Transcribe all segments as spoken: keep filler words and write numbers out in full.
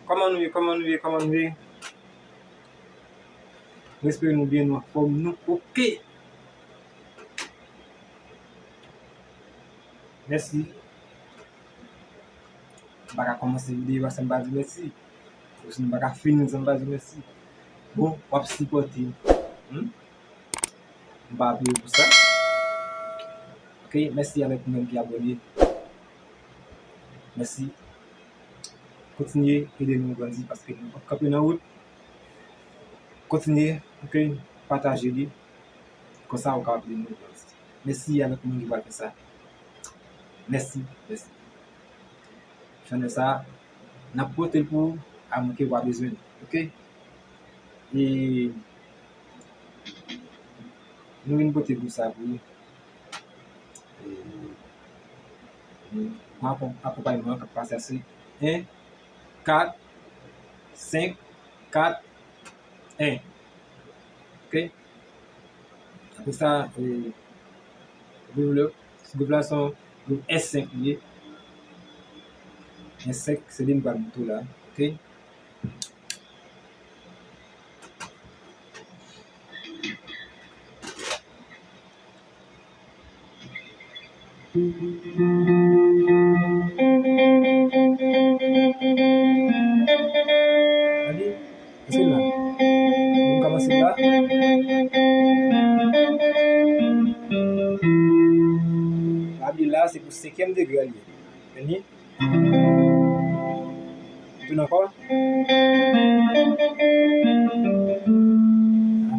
Kòman nou ye? Kòman nou ye? Kòman nou ye? Mwen espere nou byen, nou anfòm, nou oke. Mèsi. M pa ka kòmanse videyo a san m pa di mèsi. Osi m pa ka fini l san m pa di mèsi. Bon, w ap sipòte m. Hmm? M pa peye pou sa. Oke, mèsi avèk ou menm ki abòne. Mèsi. Kontinye ede nou grandi paske nou p ap kanpe nan wout. Kontinye, oke, pataje li. Konsa ou kapab ede nou grandi. Mèsi avèk moun ki pral fè sa. Mèsi, mèsi. Chanèl sa, n ap pote l pou ou, amwenke w pa bezwen l, oke? E nou vin pote gwoup sa pou ou. E, e, akonpayman an k ap pase a se en, kat, senk, kat, en. Oke? Apre sa, e, gwoup la, gwoup la se yon gwoup S senk li ye. S senk, se li m pral montre w la. Oke? Gade, èske l la? Nou kòmanse la. Gade la, se pou senkyèm degre a li ye. Vini. Tounen ankò.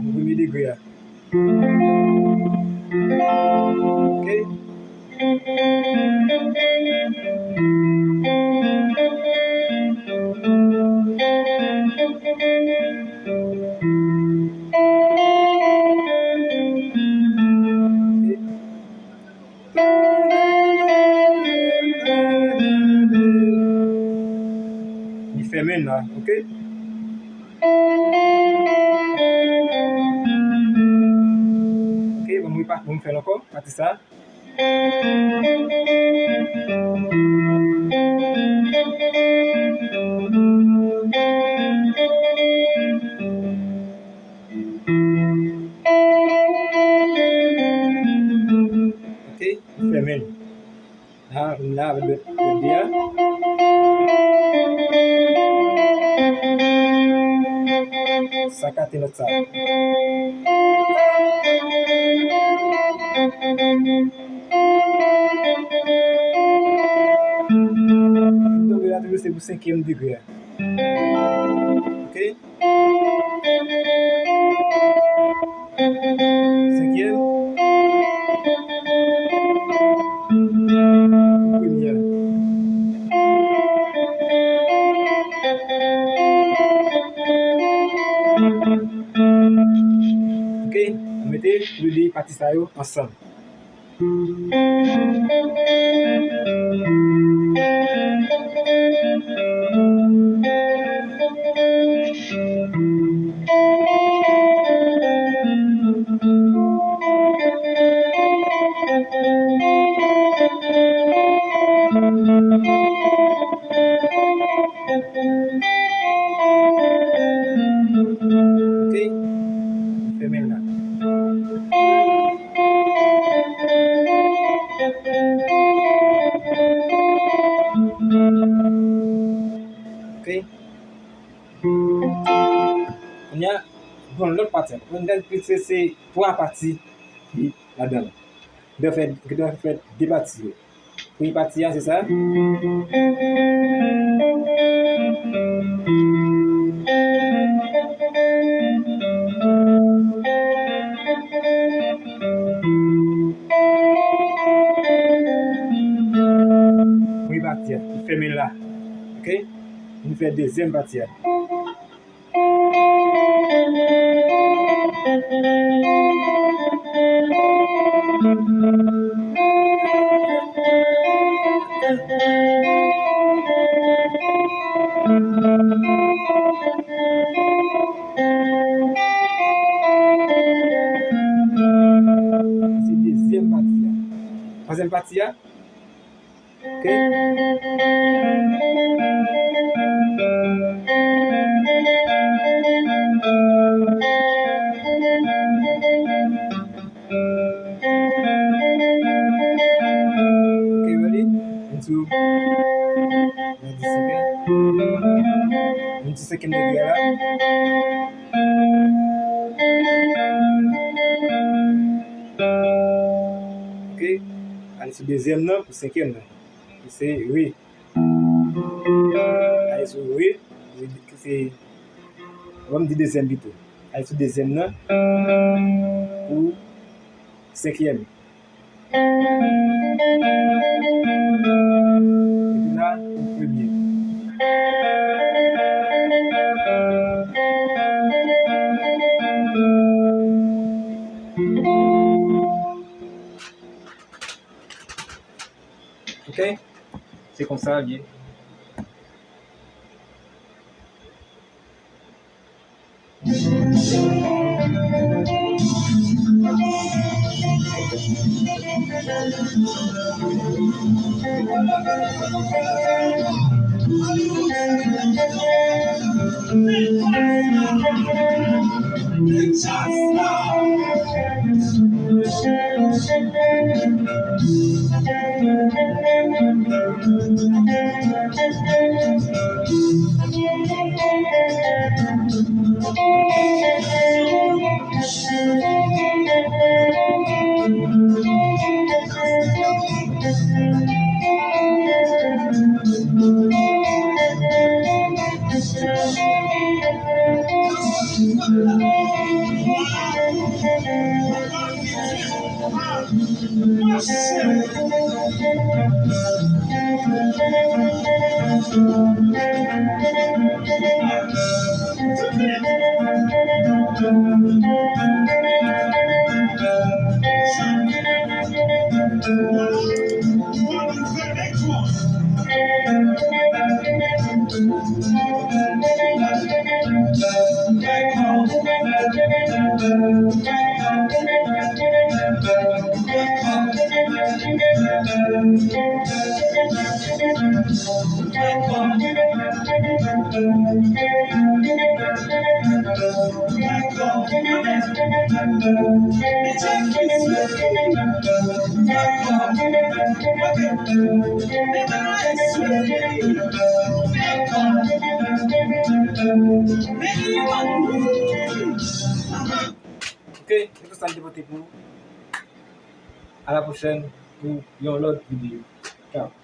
Pou premye degre a. Oke. Li fèmen la, oke? Oke, bon, mwen pa, bon, m fè l ankò, pati sa. Oke, fèmen l. La, la, avèk lòt, lòt de a. Sa kate nòt sa. Tonbe la toujou se pou senkyèm degre a. Oke? Senkyèm. Premye a. Oke, nou mete tou le de pati sa yo ansanm. Oke. Fèmen l la. Oke. Kounye a, bon, lòt pati a. Kounye a, se, se twa pati ki ladan l. Ki ta fè, ki ta fè de pati yo. Premye pati a, se sa. Fè dezyèm pati a. Se dezyèm pati a. Twazyèm pati a. Ok. Ok, ready? One, two. Ready, second. One, two, second, ready, la. Ok. Ale sou dezyèm nan pou senkyèm nan. Ki se re. Ale sou re, re, se, bon, m di dezyèm pito. Ale sou dezyèm nan pou senkyèm. Epi la, pou premye. Ok? Se konsa l ye. Ok, se tout sa m te pote pou nou. A la pwochèn pou yon lòt videyo. Ciao.